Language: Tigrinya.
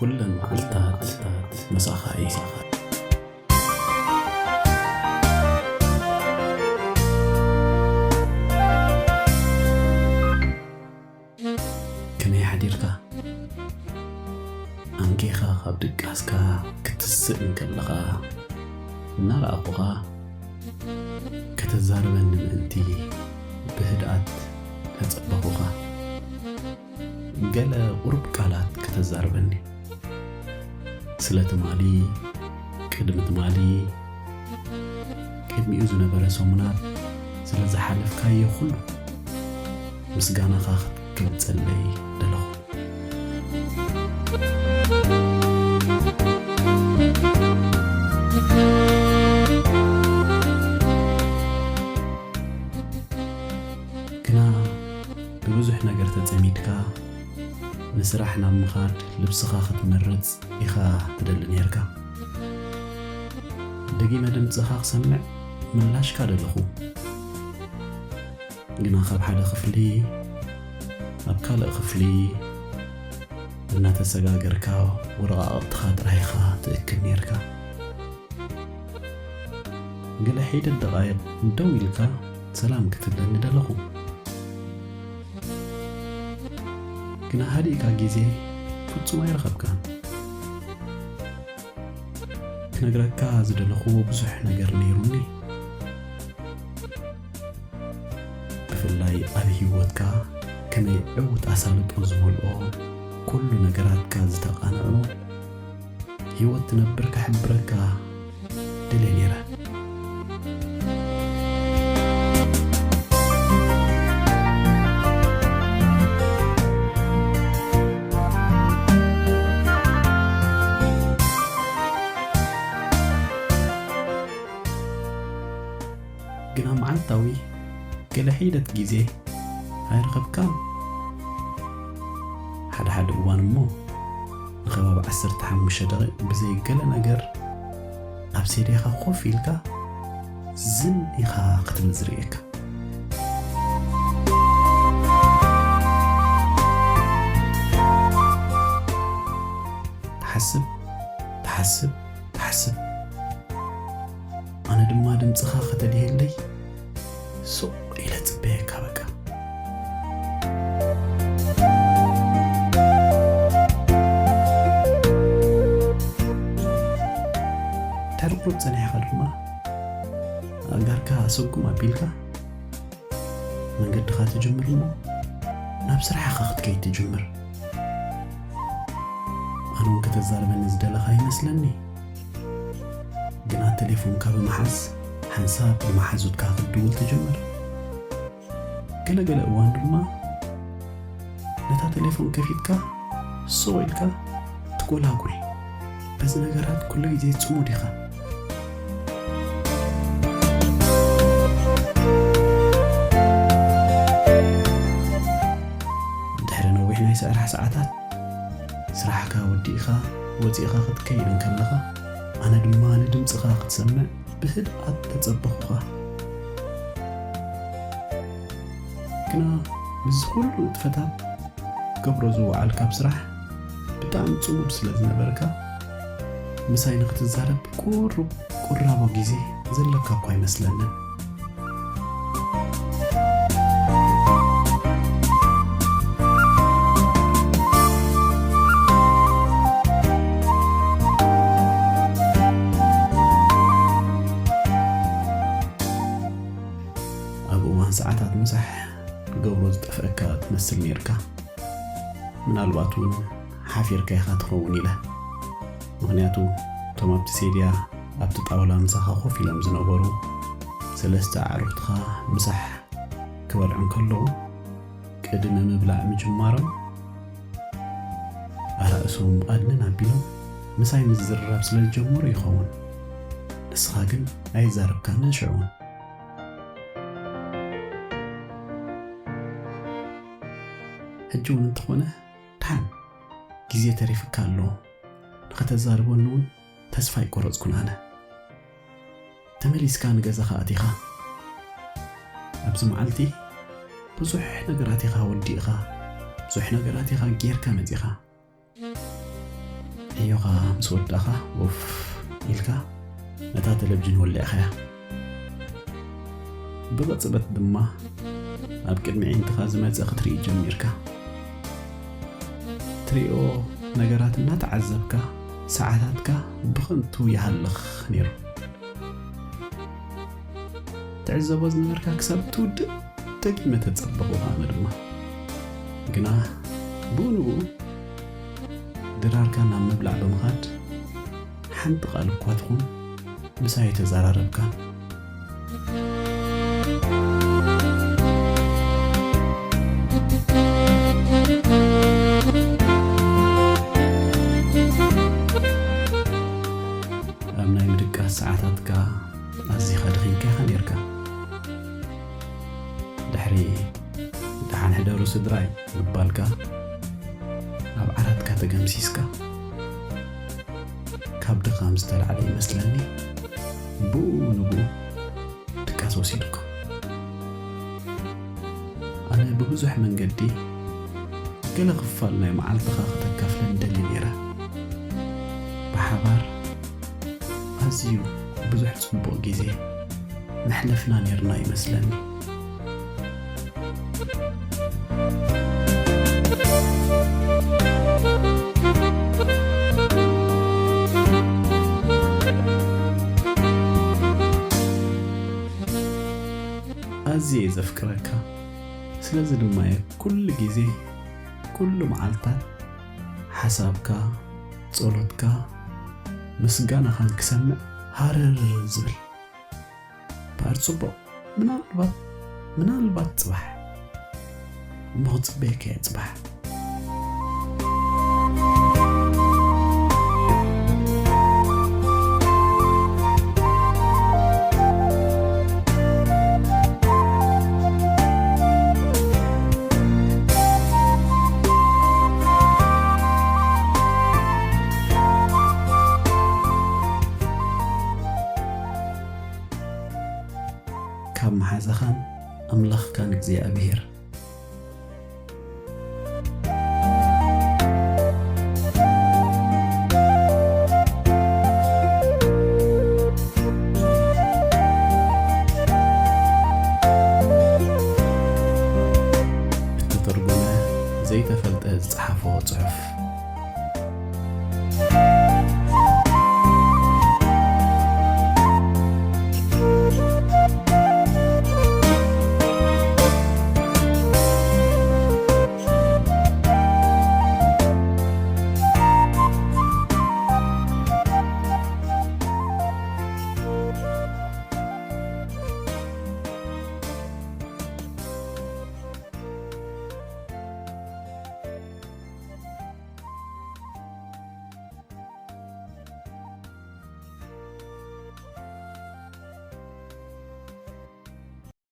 ኩለን መዓልታት ምሳኻ እየ። ከመይ ሓዲርካ? ኣንጊኻ ካብ ድቃስካ ክትስእ እንከለኻ እናረኣኹኻ፣ ከተዛርበኒ ምእንቲ ብህድኣት ተጸበኹኻ። ገለ ቁሩብ ቃላት ከተዛርበኒ። ስለ ትማሊ፣ ቅድሚ ትማሊ፣ ቅድሚኡ ዝነበረ ሰሙናት፣ ስለ ዝሓለፍካዮ ኩሉ ምስጋናኻ ክትገልጸለይ ደለኹ። ግና ብብዙሕ ነገር ተጸሚድካ፣ ንስራሕ ናብ ምኻድ ልብስኻ ክትመርጽ ኢኻ ትደሊ ነይርካ። ደጊመ ድምጽኻ ክሰምዕ ምላሽካ ደለኹ። ግና ካብ ሓደ ክፍሊ ናብ ካልእ ክፍሊ እናተሰጋገርካ ወረቓቕትኻ ጥራይ ኢኻ ትእክብ ነይርካ። ገለ ሒደት ደቓይቕ ደው ኢልካ ሰላም ክትብለኒ ደለኹ። ግና ሃዲእካ ግዜ ፍጹም ኣይረኸብካን። ክነግረካ ዝደለኽዎ ብዙሕ ነገር ነይሩኒ። ብፍላይ ኣብ ህይወትካ ከመይ ዕዉት ኣሳልጦ ዝመልኦ ኩሉ ነገራትካ ዝተቓንዑ ህይወት ትነብር ክሕብረካ ደልየ ነይረ። ግና መዓልታዊ ገለ ሒደት ግዜ ኣይረኸብካን። ሓደ ሓደ እዋን እሞ ንኸባቢ ዓሰርተ ሓሙሽተ ደቂቕ ብዘይ ገለ ነገር ኣብ ሴድያኻ ኮፍ ኢልካ ዝን ኢኻ ክትብል ዝርእየካ። ትሓስብ፣ ትሓስብ፣ ትሓስብ። ኣነ ድማ ድምጽኻ ከተድህየለይ ሱቕ ኢለ ጽበየካ በቃ። ድሕሪ ቁሩብ ጸኒሕካ ድማ ኣእጋርካ ሰጉም ኣቢልካ መንገድኻ ትጅምር እሞ ናብ ስራሕኻ ክትከይድ ትጅምር። ኣነ እውን ከተዛርበኒ ዝደለኻ ይመስለኒ። ግና ቴሌፎንካ ብምሓዝ ሓንሳብ ንመሓዙትካ ክትድውል ትጅምር። ገለገለ እዋን ድማ ነታ ቴሌፎን ከፊትካ ስቕ ኢልካ ትጎላጉል። በዚ ነገራት ኩሉ ግዜ ጽሙድ ኢኻ። ድሕሪ ነዊሕ ናይ ስራሕ ሰዓታት ስራሕካ ወዲእኻ ወጺእኻ ክትከይድ እንከለኻ ኣነ ድማ ንድምጽኻ ክትሰምዕ ብህድኣት ተጸበኹኻ። ግና ምስዚ ኩሉ ንጥፈታት ገብሮ ዝወዓልካ ኣብ ስራሕ ብጣዕሚ ጽሙድ ስለ ዝነበርካ ምሳይ ንክትዛረብ ቁሩብ ቁራቦ ግዜ ዘለካ እኳ ኣይመስለንን። ኣብ እዋን ሰዓታት ምሳሕ ገብሮ ዝጠፍአካ ትመስል ነይርካ። ምናልባት እውን ሓፊርካ ኢኻ ትኸውን ኢለ። ምኽንያቱ እቶም ኣብቲ ሴድያ ኣብቲ ጣውላ ምሳኻ ኮፍ ኢሎም ዝነበሩ ሰለስተ ኣዕሩኽትኻ ምሳሕ ክበልዑ እንከለዉ ቅድሚ ምብላዕ ምጅማሮም ኣራእሶም ኣድንን ኣቢሎም ምሳይ ምዝርራብ ስለ ዝጀመሩ ይኸውን። ንስኻ ግን ኣይዛረብካንን ሽዑ። ሕጂ እውን እንተኾነ ደሓን ግዜ ተሪፍካ ኣሎ። ንኸተዛርበኒ እውን ተስፋ ኣይቆረጽኩን ኣነ። ተመሊስካ ንገዛኻ ኣቲኻ። ኣብዚ መዓልቲ ብዙሕ ነገራት ኢኻ ወዲእኻ፣ ብዙሕ ነገራት ኢኻ ጌርካ መጺኻ። ዕዮኻ ምስ ወዳእኻ፣ ወፍ ኢልካ ነታ ቴሌቪዥን ወሊዕኻያ። ብቕጽበት ድማ ኣብ ቅድሚ ኣዒንትኻ ዝመጸ ክትርኢ ጀሚርካ። ትሪኦ ነገራት እናተዓዘብካ፣ ሰዓታትካ ብኸንቱ ይሃልኽ ነይሩ። ትዕዘቦ ዝነበርካ ክሳብ ትውድእ ደጊመ ተጸበኹ፣ ኣነ ድማ። ግና ብኡ ንብኡ ድራርካ ናብ ምብላዕ ብምኻድ፣ ሓንቲ ቃል እኳ ትኹን ምሳይ ተዘራረብካን። ኣብ ናይ ምድቃስ ሰዓታትካ ኣዚኻ ደኺምካ ኢኻ ነይርካ። ድሕሪ "ደሓን ሕደሩ ስድራይ" ምባልካ፣ ኣብ ዓራትካ ተገምሲስካ፣ ካብ ድኻም ዝተላዕለ ይመስለኒ፣ ብኡ ንብኡ ድቃስ ወሲዱካ። ኣነ ብብዙሕ መንገዲ ገለ ክፋል ናይ መዓልትኻ ከተካፍለኒ ደሊ ነይረ። ብሓባር ኣዝዩ ብዙሕ ጽቡቕ ግዜ መሕለፍና ነይርና ይመስለኒ። ኣዝየ እየ ዘፍቅረካ። ስለዚ ድማ እየ ኩሉ ግዜ፣ ኩሉ መዓልታት ሓሳብካ፣ ጸሎትካ፣ ምስጋናኻን ክሰምዕ ሃረር ዝብል። እምበኣር ጽቡቕ፣ ምናልባት፣ ምናልባት ጽባሕ እሞ ክጽበየካ እየ ጽባሕ። ካብ መሓዛኻን ኣምላኽካን እግዚኣብሔር